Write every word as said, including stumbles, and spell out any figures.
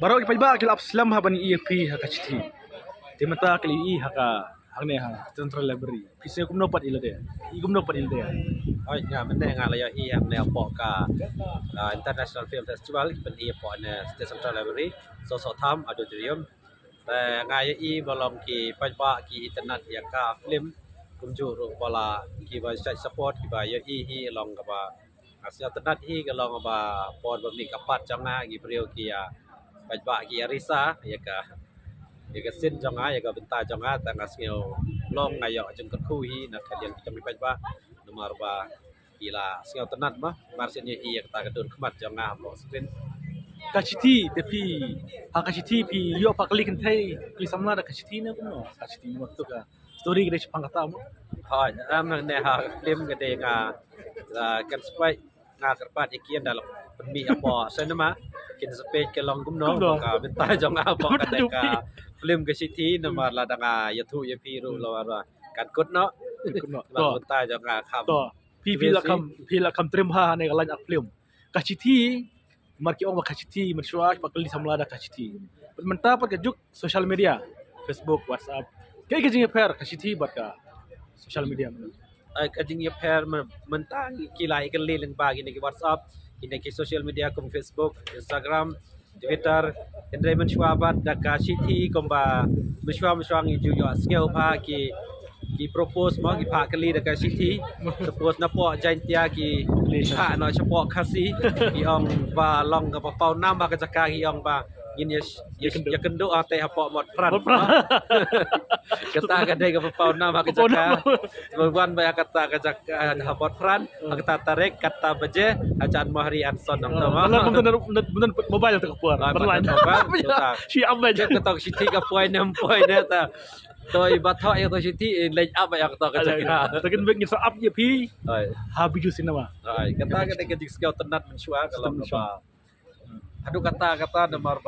Baroh ki paidbah ki la ap slem ha ban ïohi ïa phi ha ka shithi. Te mynta ki la ïohi ha ka, hangne ha Central Library. Phi sngew kumno pat ïa lade? Ïohi kumno pat ïa lade? Hooid, nga mynne nga la ïohi hangne hapoh ka, ah, International Film Festival, ki pynïohi hapoh ne State Central Library, Soso Tham Auditorium. Te nga ïohi ba long ki paidbah ki itynnad ïa ka film, kumjuh ruh ba la kiba shait support kiba ïohi hi long kaba nga sngewtynnad hi ka long ba por ba mih ka part jong nga, ki briew ki ïa paidbah ki ïa risa ïa ka, ïa ka scene jong nga, ïa ka bynta jong nga, te nga sngew long nga ïoh jingkyrkhu hi na ka liang jong ki paidbah namar ba ki la sngewtynnad ma, mar shen ïohi ïa kata ka dur khmat jong nga hapoh screen. Ka shithi te phi, ha ka shithi phi ïoh pat kylli kynthei, phi samla da ka shithi ne kumno? Ka shithi, namar tu ka story ka dei shaphang kata mo. Hooid, em, hangne ha film ka dei nga, ah, kan spait nga kyrpad ïa ki ynda la pynmih hapoh cinema, kin sa peit ka long kumno. Kumno? Ka bynta jong nga hapoh kane ka film ka shithi, namar lada nga ïathuh ïa phi ruh la war kan kut noh. Kut noh. Ka bynta jong nga kham. To. Phi, phi la kham, phi la kham trim ha ne ka line up film. Ka shithi, mar ki ong ba ka shithi, mynshuwa pat kylli samla da ka shithi. Mynta pat ka juk social media, Facebook, WhatsApp. Kaei ka jingïapher ka shithi bad ka social media? Ai, ka jingïapher myn-, mynta ki la ïa kylli lyngba kine ki WhatsApp, kine ki social media kum Facebook, Instagram, Twitter, hynrei mynshuwa pat da ka shithi kumba mynshuwa mynshuwa ngi ju ïoh sngew ba ki, ki propose mo, ki phah kylli da ka shithi. Suppose napoh Jaintia ki phah noh shapoh Khasi, ki ong ba long kaba paw nam ha ka jaka, ki ong ba ngin ïa, ïa, ïa kynduh ha te hapoh Motphran. Motphran. Kata ka dei kaba paw nam ha ka jaka. Ba wan ba ïa kata ka jaka ha Motphran, ha kata tarik, kata baje, ha jan Mohri Anson nong tama. Mobile te ka por. Shi ap baje. Kata shithi ka poi nem poi ne ta. To i ba tho ïa to shithi i leh ap ïa kata ka jaka. Takin bek ngin sa ap ïa phi. Ha Bijou Cinema. Kata ka dei ka jingsngew tynnad mynshuwa ka long ba. Haduh kata kata namar ba